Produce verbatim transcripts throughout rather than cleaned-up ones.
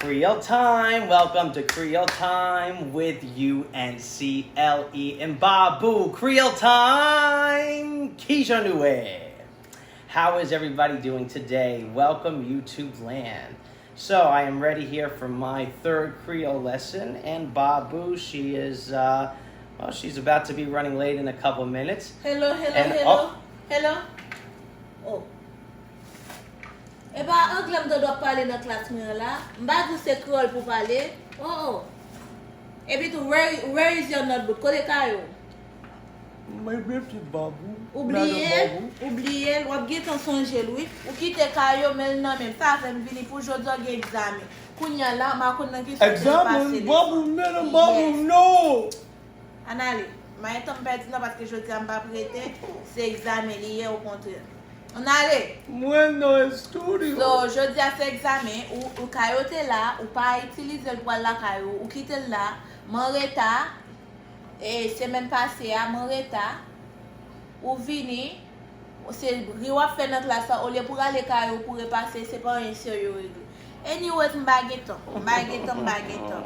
Creole time. Welcome to Creole time with U N C L E and Babu. Creole time. Kijan nou ye? How is everybody doing today? Welcome, YouTube land. So I am ready here for my third Creole lesson, and Babu, she is, uh, well, she's about to be running late in a couple minutes. Hello, hello, And, hello, oh. Hello. Oh. E pa anglè m ta dwe ap pale nan klas mwen an la. M pa di w se kreyòl pou pale. Oh, oh. Epi tou, where, where is your notebook? Kote kaye w? My beautiful Babu. Ou bliye Madam l, ou bliye l, w ap gentan sonje l, wi. Ou kite kaye w, men l nan men m. Sa fè m vini pou jodi a w gen egzamen. Kounye a la, m a konn nan ki sou pase Examen, leson. Babu, madam Babu, Yes. No! Ann ale. M a gentan pèdi nan paske jodi a m p ap rete. Se egzamen li ye, okontrè. Ann ale. Mwen nan estudyo. So, jodi a se egzamen, ou, ou kaye w te la, ou pa itilize l pou al lakay ou, ou kite l la, m an reta, e semèn pase a, m an reta, ou vini, se ri w ap fè nan klas la, olye pou rale kay ou, pou repase, se pa anyen serye w regle. Anyways, m pa gen tan, m pa gen tan, m pa gen tan.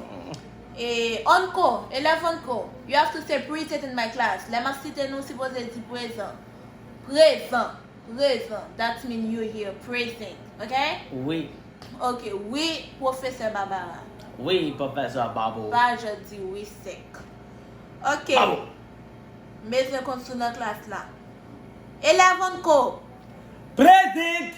E, on ko, elèv on ko, you have to say present in my class. Lè m ap site nou, sipoze di prezan. Prezan. Prezan. That mean you here, present. Ok? Wi. Ok, wi, pwofesè Babara. Wi, pwofesè Babu. Pa jan di wi sèk. Ok. Babu. M bezwen konn si w nan klas la. Elèv on ko. Present.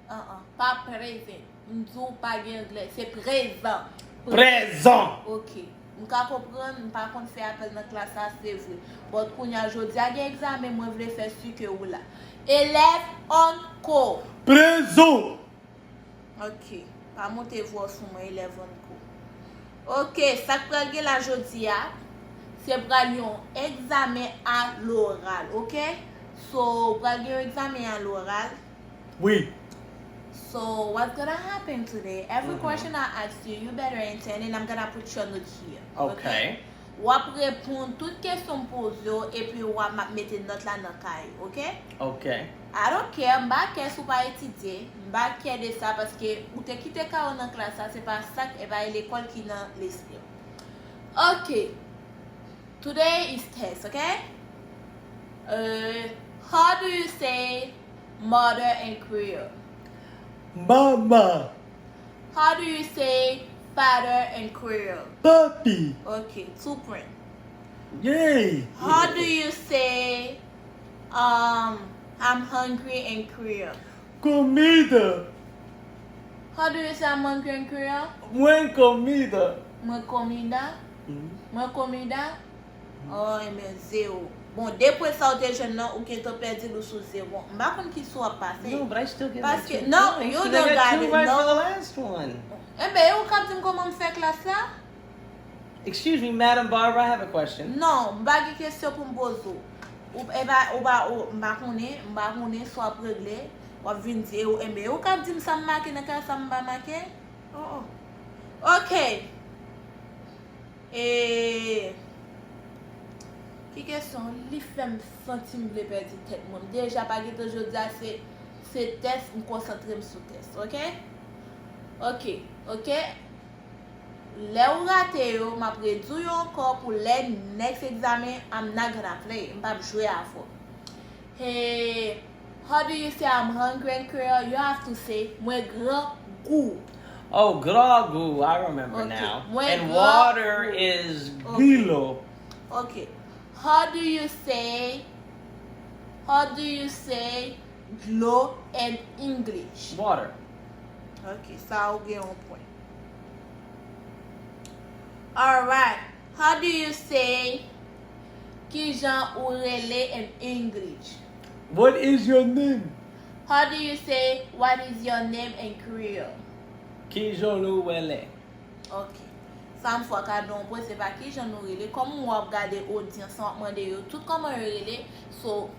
An an, pa present. M di w pa gen anglè, se prezan. Prezan. Ok. M ka konprann, m pa konn fè apèl nan klas la, se vre. But kounye a jodi a gen egzamen, mwen vle fè si ke ou la. Elèv on ko. Prezan. Ok. Pa monte vwa w sou mwen, elèv on ko. Ok, sa k pral gen la jodi a, se pral yon egzamen a loral, ok? So, pral gen yon egzamen a loral. Wi. So, what's gonna happen today? Every Mhm. question I ask you, you better answer, and then I'm gonna put your note here. Ok. W ap reponn tout kesyon m poze w, epi w ap m ap mete nòt la nan kay, ok? Ok. I don't care, m pa kè si w pa etidye, m pa kè de sa, paske ou te kite kay ou nan klas la, se pa sa k, e pa lekòl ki nan lespri w. Ok. Today is test, ok? Uh, how do you say mother in Creole? Mama. How do you say father in Creole? Papi. Ok, two point. Yay. How do you say, um, I'm hungry in Creole? Comida. How do you say I'm hungry in Creole? Mwen comida. Mwen comida? Mhm. Mwen comida? Oh, enben, zero. Bon, de pwen sa w te jwenn nan, ou gentan pèdi l, ou sou zero. M pa konn ki sou w ap pase. No, but I still get Paske, like two no, points, you 'cause don't I got got two it, right no. For the last one. Enben, e ou k ap di m kòman m fè klas la? Excuse me, Madam Barbara, I have a question. Non, m pa gen kesyon pou m poze w. Ou, e pa, ou pa, ou, m pa konnen, m pa konnen, sa w ap regle, w ap vin di, e ou, enben, e ou k ap di m sa m make nan klas, sa m pa make? Oh, oh. Ok. E, ki kesyon? Li fè m santi m vle pèdi tèt mwen. M deja pa gentan jodi a, se, se tès, m konsantre m sou tès, ok? Ok, ok. Lè ou rate yo, m ap redi w yo ankò pou lè next examen, I'm not gonna play. M p ap jwe avè w. Hey, how do you say I'm hungry in Creole? You have to say, mwen grangou. Oh, grangou, I remember Ok, now. mwen And grangou. Water is Ok. Dilo. Ok. How do you say, how do you say dlo in English? Water. Ok, sa ou gen yon pwen. Alright. How do you say, kijan ou rele in English? What is your name? How do you say, what is your name in Creole? Kijan nou rele? Ok. Sa m fwa ka don pwen, se pa kijan nou rele. Kòm w ap gade odyans lan, w ap mande yo tout kòman yo rele. So,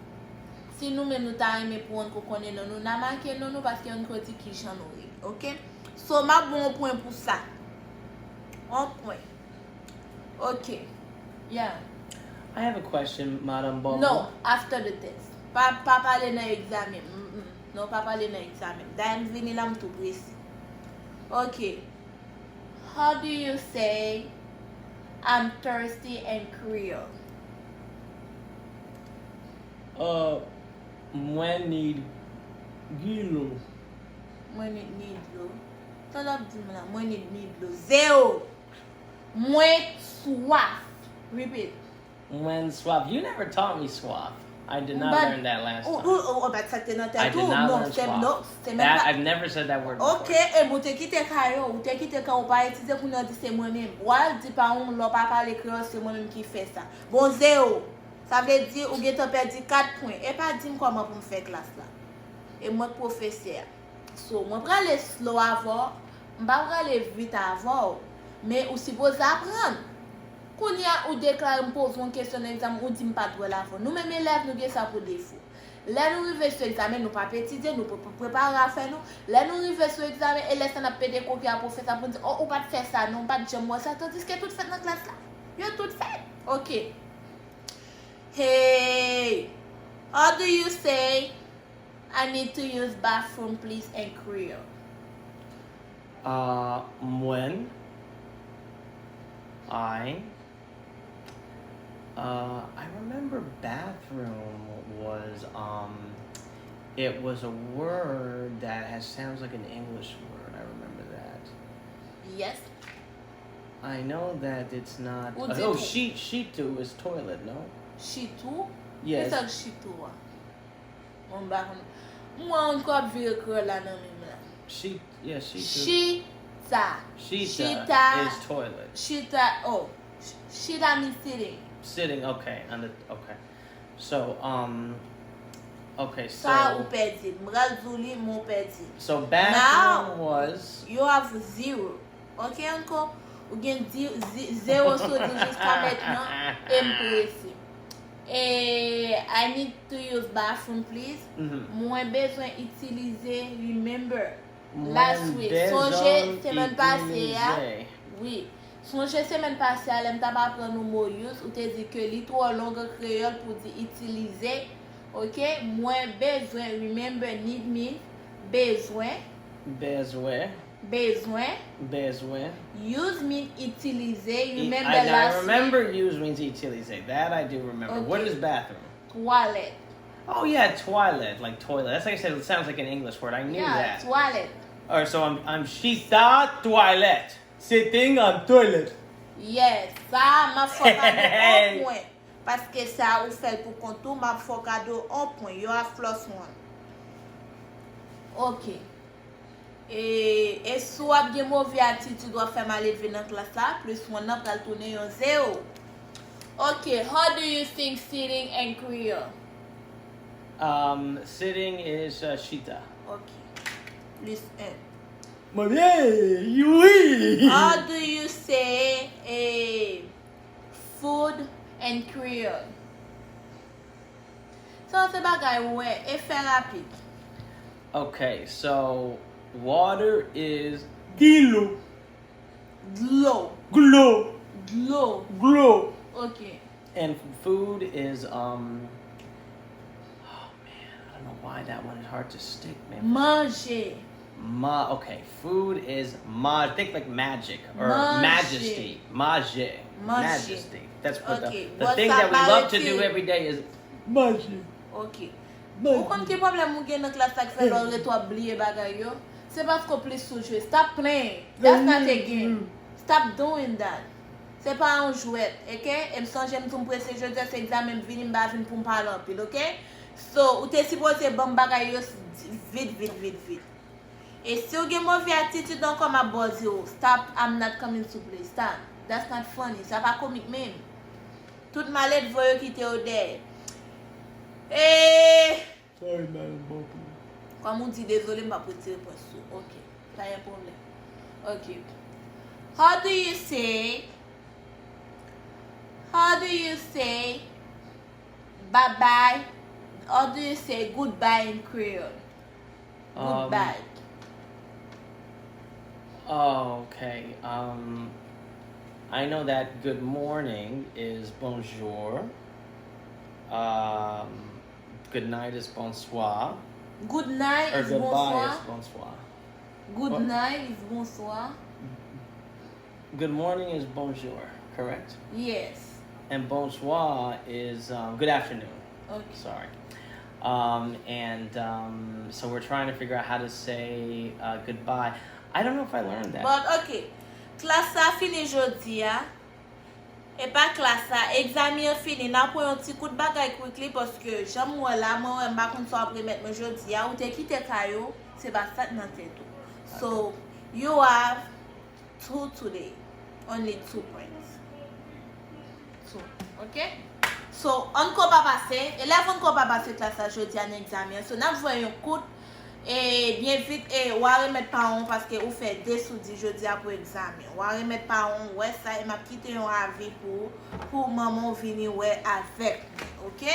si nou menm nou ta renmen pou nou konnen non nou, n a make non nou paske nou ko di kijan nou rele. Ok? So, m ap bon pwen pou sa. On pwen. Ok. Yeah. I have a question, Madam Bobo. No, after the test. Pa, pa pale nan egzamen. Mm, mm. Non, pa pale nan egzamen. Dayè m vini la, m tou prese. Ok. How do you say I'm thirsty in Creole? Uh, mwen need dlo. Mwen need, need dlo. Sa w ap di m la? Mwen need, need dlo. Zero. Mwen swaf. Repeat. Mwen swaf. You never taught me swaf. I did not learn that last Ou, time. ou, ou, ou bat sa te nan I tèt did ou? Not Non, learn se swaf. Non, se menm That pa. I've never said that word before. Ok, e ou te kite kay ou, ou te kite kay ou pa itilize pou nan di se mwen menm. W al di pa ou lè w pa pale kreyòl, se mwen menm ki fè sa. Bon, zero. Sa vle di ou gentan pèdi kat pwen. E pa di m kòman pou m fè klas la. E mwen k pwofesè a. So, mwen prale slow avè w, m pa prale vit avè w. Men ou sipoze aprann. Kounye a, ou deklare m poze yon kesyon nan egzamen, ou di m pa t wè l avè w. Nou menm elèv, nou gen sa pou defo. Lè nou rive sou egzamen, nou p ap etidye, nou p ap prepare afè nou. Lè nou rive sou egzamen, e lè sa n ap pete koki a pwofesè pou n di, oh, ou pa t fè sa non, m pa t janm wè sa, tandiske tout fèt nan klas la. Yo tout fèt. Ok. Hey, how do you say I need to use bathroom please in Creole? Uh, mwen, I, uh, I remember bathroom was, um, it was a word that has, sounds like an English word. I remember that. Yes. I know that it's not. Ou di Oh, tou. Shi, Shitu is toilet, no? Shitu? Yes. Kisa k Shitu a? Mwen m pa konn. Mwen yon kòb vire kreyòl la nan menm la. Shi, yeah, Shitu. Chita. Shita Chita. Is toilet. Chita, oh. Ch- Chita means sitting. Sitting, okay, and the, okay. So, um, okay, Sa ou so, pèdi. M pral di w li, men w pèdi. so bathroom was, You have zero. Ok, ankò? Ou gen di, zi, zero sou di jiska mentnan, e m prese. E, I need to use bathroom, please. Mhm. Mwen bezwen itilize remember. Last mwen week. bezwen Sonje semèn pase a. itilize. Wi. Sonje semèn pase a, lè m t ap aprann ou mo use, ou te di ke li twò long an kreyòl pou di itilize. Ok? Mwen bezwen, remember, need means bezwen. Bezwen. Bezwen. Bezwen. Use means itilize. I, Remember I, I last remember week? Use means itilize. That I do remember. Okay. What is bathroom? Twalèt. Oh, yeah, toilet, like toilet. That's like I said, it sounds like an English word. I knew Yeah, that. Twalèt. Alright, so I'm, I'm Shita toilet. Sitting on toilet. Yes. Sa, m ap fè w kado yon pwen. Paske sa, ou fè l pou kont ou, m ap fè w kado yon pwen. You have plus one. Ok. E, e si w ap gen move atitid, w ap fè maledve nan klas la, plus one nan pral tounen yon zero. Ok, how do you think sitting in Creole? Um, sitting is uh, Shita. Ok. Plus un. Mwen byen, wi. How do you say eh, food in Creole? Sa se bagay ou wè, e fè rapid. Okay, so water is dilo. Dlo. Glo. Dlo. Glo. Ok. And food is, um, oh man, I don't know why that one is hard to stick, man. Manje. Ma, okay, food is ma, think like magic or Manje. Majesty. Maje. Manje. Majesty. That's what Okay, the, the but thing sa that we pa love to rete- do every day is manje. Ok. Manje. Ou konn ki pwoblèm ou gen nan klas la ki fè lè w ret w ap bliye bagay yo? Se paske w plis sou jwe. Stop playing. That's not a game. Stop doing that. Se pa yon jwèt, ok? E m sonje m di w m prese jodi a, se egzamen m vini, m pa vin pou m pale anpil, ok? So, ou te sipoze ban m bagay yo s- vit, vit, vit, vit. E si w gen move atitid ankò, m ap ba w di w, stop, I'm not coming to play, stop. That's not funny, sa pa komik menm. Tout maledve yo kite yo dèyè. E Sorry, man, bon pou. Kòm ou di dezole, m p ap retire pwen sou. Ok, pa gen pwoblèm. Ok. How do you say, how do you say bye bye? How do you say goodbye in Creole? Um, Goodbye. Oh, okay. Um, I know that good morning is bonjour. Um, good night is bonsoir. Good night Or is goodbye bonsoir. Is bonsoir. Good What? Night is bonsoir. Good morning is bonjour, correct? Yes. And bonsoir is um, good afternoon. Okay. Sorry. Um, and um, so we're trying to figure out how to say uh, goodbye. I don't know if I learned that. But okay. Klas sa fini jodi a. E pa klas sa, egzamen an fini. N a pran yon ti kout bagay quickly paske jan m wè la, mwen wè m pa konn sa w ap remèt mwen jodi a. Ou te kite kay ou, se pa sa k nan tèt ou. So, you have two today. Only two points. Two. Ok? So, ann ko pa pase. Elèv ann ko pa pase klas la jodi a nan egzamen an. So, n ap voye yon kout e byen vit e w a remèt paran w paske ou fè de sou dis jodi a pou egzamen. W a remèt paran w, wè sa, e m ap kite yon avi pou ou, pou manman w vini wè avèk mwen, ok?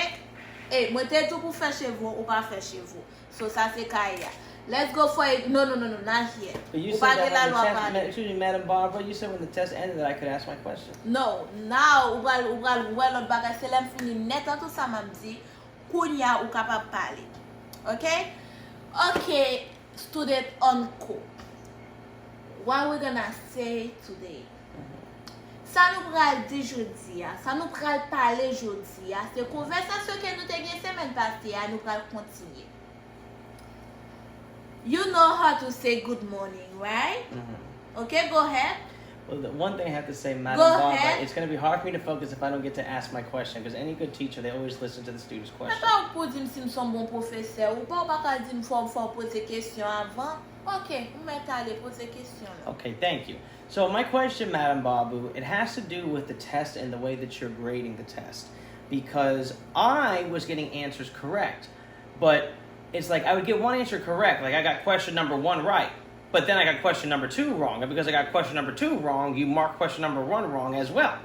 E mwen te di w pou fè cheve w, ou pa fè cheve w. So, sa se kay la. Let's go for it. No, no, no, no, not here. But you Ou pa said gen that when the lalwa test, pale. ma- excuse me, Madam Barbara, you said when the test ended that I could ask my question. No, now ou pral ou pral wè lòt bagay, se lè m fini nèt an tou sa m ap di, kounya ou kapab pale. Ok? Ok, student on call. What we gonna say today? Sa nou pral di jodi a, sa nou pral pale jodi a, se konvèsasyon ke nou te gen semèn pase a, nou pral kontinye. You know how to say good morning, right? Mm-hmm. Ok, go ahead. Well, the one thing I have to say, Madam Go Barbara, ahead. It's going to be hard for me to focus if I don't get to ask my question because any good teacher, they always listen to the students' Mwen questions. pa ou pou di m si m se yon bon pwofesè ou pa, ou pa ka di m fò fò poze kesyon avan. Ok, ou mèt ale poze kesyon la. Okay, thank you. So my question, Madam Babu, it has to do with the test and the way that you're grading the test, because I was getting answers correct, but it's like I would get one answer correct, like I got question number one right, but then I got question number two wrong, and because I got question number two wrong, you mark question number one wrong as well,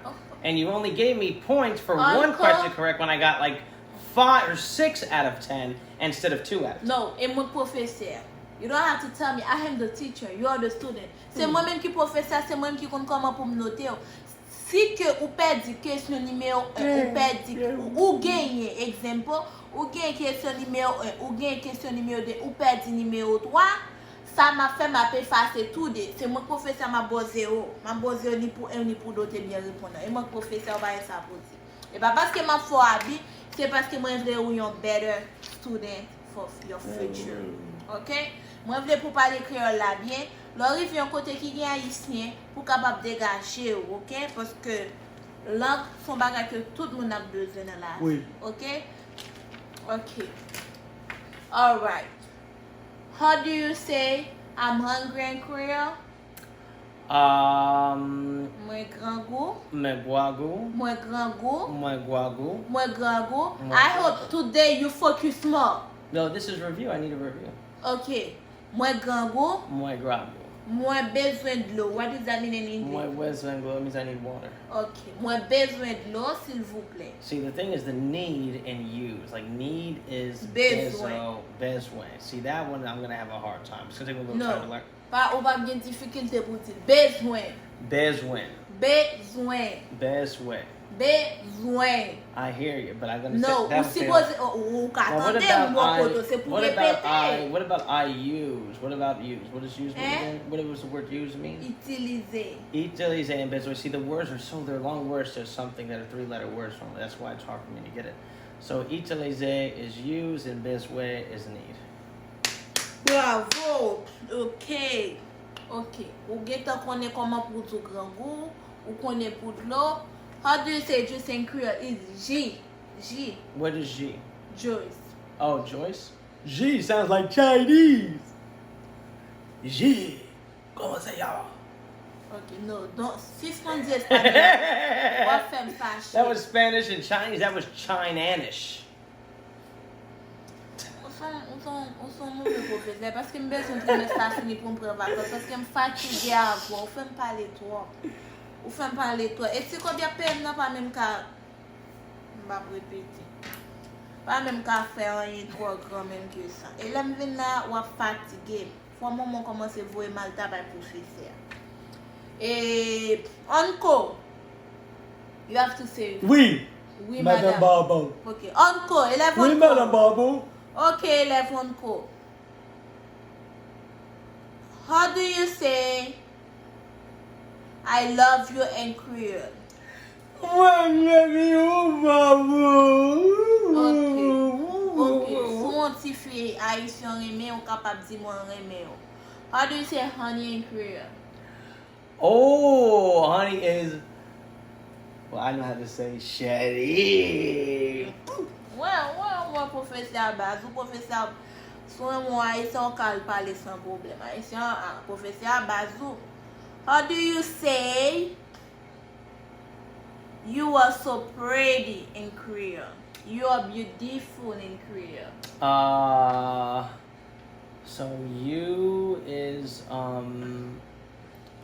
and you only gave me points for one Encore? Question correct when I got like five or six out of ten instead of two out of ten. No, e mwen pwofesè. You don't have to tell me, I am the teacher, you are the student. Se mwen menm ki pwofesè, se mwen menm ki konn kòman pou m note w. Si ke ou pèdi kesyon nimewo en, ou pèdi, ou genyen, example, ou genyen kesyon nimewo en, ou genyen kesyon nimewo de, ou pèdi nimewo twa, sa m ap fè, m ap efase tou de. Se mwen k pwofesè, m ap ba w zewo. M ap ba w zewo ni pou en, ni pou de, ou te byen reponn nan. E mwen k pwofesè, ou pa gen sa pou di. E pa paske m ap fè w abi, se paske mwen vle ou yon better student for your future. Ok? Mwen vle pou w pale kreyòl la byen. Lè w rive yon kote ki gen ayisyen, pou w kapab degaje w, ok? Paske lang se yon bagay ke tout moun ap bezwen nan lavi. Wi. Ok? Ok. Alright. How do you say I'm hungry in Creole? Um, Mwen grangou. Mwen gwagou. Mwen grangou. Mwen gwagou. Mwen grangou. Mwen I grangou. Hope today you focus more. No, this is review. I need a review. Ok. Mwen grangou. Mwen grangou. Mwen bezwen dlo. What does that mean in English? Mwen bezwen dlo means I need water. Ok. Mwen bezwen dlo, silvouplè. See, the thing is the need and use. Like, need is Bezwen. Bezwen. Bezwen. See, that one I'm going to have a hard time. It's going to take me a little No. Time to learn. Pa, ou pa gen difikilte pou di l. Bezwen. Bezwen. Bezwen. Bezwen. Bezwen. I hear you, but I'm going to No, say ou sipoze, ou, ou ka Well, what tande about m bò I, kote, se pou what about I, repete. What about I use? What about use? What does use mean Eh? Again? What was the word use mean? Itilize. Itilize and bezwen. See, the words are so, they're long words to something that are three letter words from. That's why it's hard for me to get it. So, itilize is use and bezwen is need. Bravo! Ok. Ok. Ou gentan konnen kòman pou w di w grangou, ou konnen pou dlo. How do you say juice in Creole? Is ji. Ji. What is ji? Juice. Oh, Joyce? Ji sounds like Chinese. Ji. Comment ça y est? Ok, no, don't, sispann di espanyòl. W ap fè m fache. That was Spanish and Chinese. That was Chinanish. Ou se yon, ou se yon, ou se yon move pwofesè, paske m bezwen trimès la fini pou m pran vakans, paske m fatige avè w, ou fè m pale twòp. Ou fè m pale twòp. E ti kòb y ap peye m nan pa menm ka, m p ap repete. Pa menm ka fè anyen twò gran menm ke sa. E lè m vin la, w ap fatige m. Fò manman w kòmanse voye m al travay pwofesè. E, Anko, you have to say. Wi, Wi, Madame madam. Barbon. Ok. Anko, elèv Wi, Anko. Madame Barbon. Ok, elèv Anko. How do you say, I love you in Creole. Mwen renmen ou, babo. Ok. Ok. Si yon ti fi ayisyen renmen, ou kapab di mwen renmen ou. How do you say honey in Creole? Oh, honey is. Well, I know how to say cheri. Wè, wè, wè, pwofesè a baz ou, pwofesè a. Si w renmen yon ayisyen, ou ka al pale san pwoblèm. Ayisyen an, pwofesè a baz ou. How do you say you are so pretty in Creole? You are beautiful in Creole. Uh, so you is um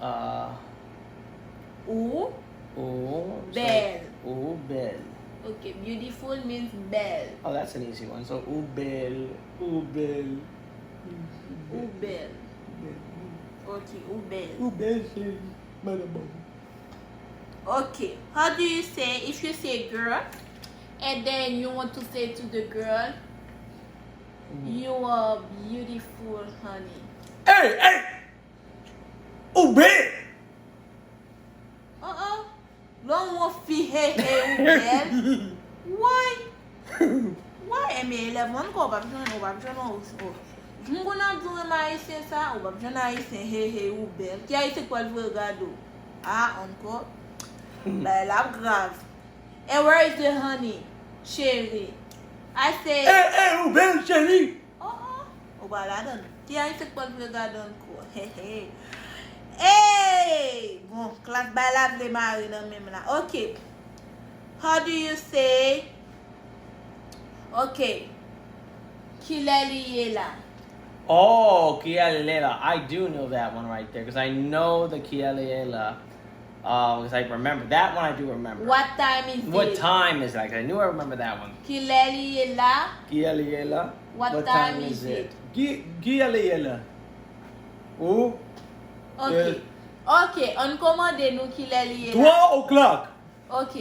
uh Ou ou so bèl. Ou bèl. Ok, beautiful means bèl. Oh, that's an easy one. So ou bèl, ou bèl. Ou bèl. Ok, ou bèl. Ou bèl cheri, madan babo. Ok, how do you say if you say girl and then you want to say to the girl, you are beautiful, honey? Hey, hey! Ou bèl! Uh-uh. Lè w wè yon fi, hey, hey, ou bèl. Why? Why? Enben, elèv mwen ankò, ou p ap jwenn, ou p ap jwenn, ou, ou. M konn ap di w renmen ayisyen sa, ou p ap jwenn ayisyen, hey, hey, ou bèl. Ki ayisyen k pral vire gade w? Ah, ankò. Bagay la ap grav. And where is the honey, cheri? I say, Hey, hey, ou bèl cheri! Oh, oh, ou pa ladan. Ki ayisyen k pral vire gade ankò? Hey, bon, klas bay la vle mare nan menm la. Ok. How do you say? Ok. Kilè li ye la? Oh, kilè li ye la. I do know that one right there because I know the kilè li ye la. Uh, because I remember that one. I do remember. What time is What it? Time is it? 'Cause I knew I remember that one. Kilè li ye la? Kilè li ye la? What time is it? Ki kilè li ye la? Ou? Ok. Ok, ann kòmande nou kilè li ye la. Twa o'clock. Ok.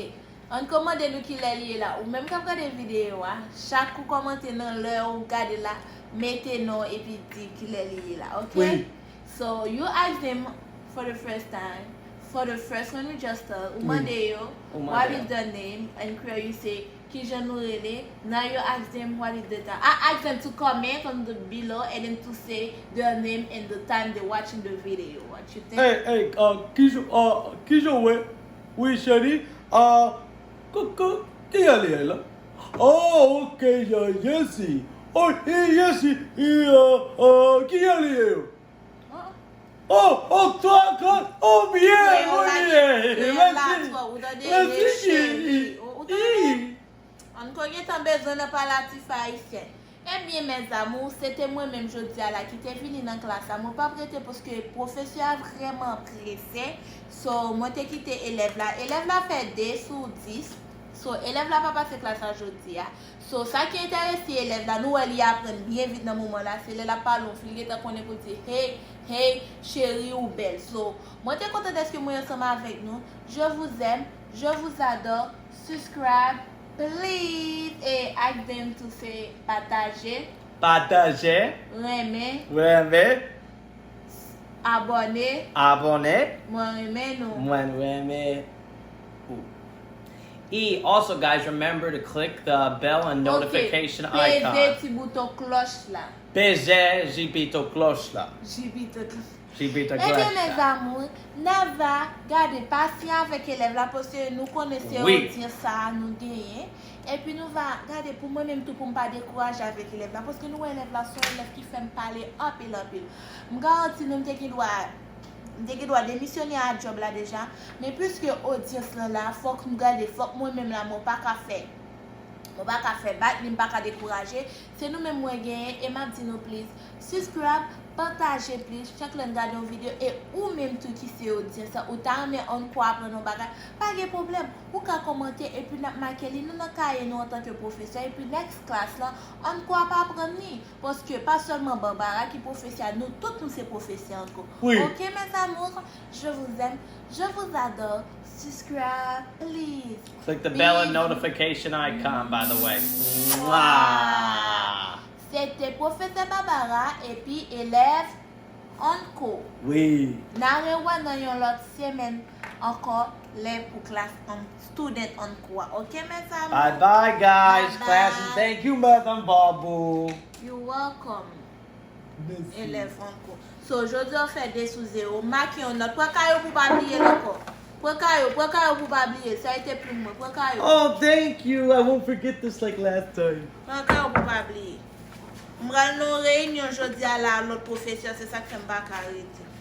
Ann kòmande nou kilè li ye la. Ou menm k ap gade videyo a, chak ou kòmante nan lè ou gade la, mete non epi di kilè li ye la, ok? Wi. So, you ask them for the first time, for the first one we just talk, ou mande yo, Ou mande what yo. Is the name? In Creole, you say, kijan nou rele? Now you ask them, what is the time? I ask them to comment on the below and then to say their name and the time they're watching the video. What you think? Hey, hey, uh, kijan, uh, kijan wè? Wi, cheri. Uh, k-, k-, kilè li ye la? Oh, ok, Jean Jesse. Oh, hey, Jesse. Uh, uh, kilè li ye yo? Uh-uh. Oh, oh, twa o'clock. Oh, byen, oh, byen. Mèsi. Mèsi, cheri. Ou tande? Wi. Ann ko gentan bezwen nan pale a ti fi ayisyen. Ebyen, mes amours, se te mwen menm jodi a la ki te vini nan klas la. Mwen p ap rete paske pwofesè a vrèman prese. So, mwen te kite elèv la. Elèv la fè de sou dis. So, elèv la pa pase klas la jodi a. So, sa ki enterese elèv la, nou wè li aprann byen vit nan moman la. Se lè l ap pale yon fi, li gentan konnen pou di, hey, hey, cheri, ou bèl. So, mwen te kontan dèske mwen ansanm avèk nou. Je vous aime, je vous adore. Subscribe, please, e ask them to say pataje, Pataje, renmen, renmen, abòne. Abòne. Mwen renmen nou. Mwen renmen ou. E, also, guys, remember to click the bell and notification Ok, peze icon. Ti bouton klòch la. Peze ti bouton klòch la. Ti bouton klòch. Ti bouton Ebyen, klòch mes la. amours, Nava, gade, pasyan avèk elèv la, paske nou konnen se Wi. Odyans sa a nou genyen. Epi nou va gade pou mwen menm tou pou m pa dekouraje avèk elèv la, paske nou wè elèv la se yon elèv ki fè m pale anpil, anpil. M garanti nou m te gen dwa, m te gen dwa demisyone a djòb la deja, men piske odyans lan la, fòk m gade, fòk mwen menm la, mwen pa ka fè, mwen pa ka fè bak, ni m pa ka dekouraje. Se nou menm mwen genyen, e m ap di nou please, subscribe, pataje please, chak lè n gade yon videyo, e ou menm tou ki se odyans la, ou ta renmen ann ko aprann yon bagay, pa gen pwoblèm, ou ka kòmante, epi n ap make li, nou nan kaye nou antanke pwofesè, epi next class lan, ann ko ap aprann li, paske pa sèlman Barbara ki pwofesè a, nou tout nou se pwofesè anko. Wi. Ok, mes amours, je vous aime, je vous adore, subscribe, please. Click the bell and Bisous. Notification icon, by the way. Mwah! Se te pwofesè Barbara epi elèv Anko. Wi. N a rewè nan yon lòt semèn. ankò lè pou klas an student an kou a. Ok, mezanmi? Bye bye, guys. Bye Class, and bye. Thank you, Madam Babu. You welcome. Elèv an kou. So, jodi an fè de sou zewo. Make yon nòt. Pran kayo pou pa bliye l ankò. Pran kayo, pran kayo pou pa bliye. Sa ete plim mwen. Pran kayo. Oh, thank you. I won't forget this like last time. Pran kayo pou pa bliye. M pral nan yon reyinyon jodi a la, lòt pwofesè, se sa k fè m pa ka rete.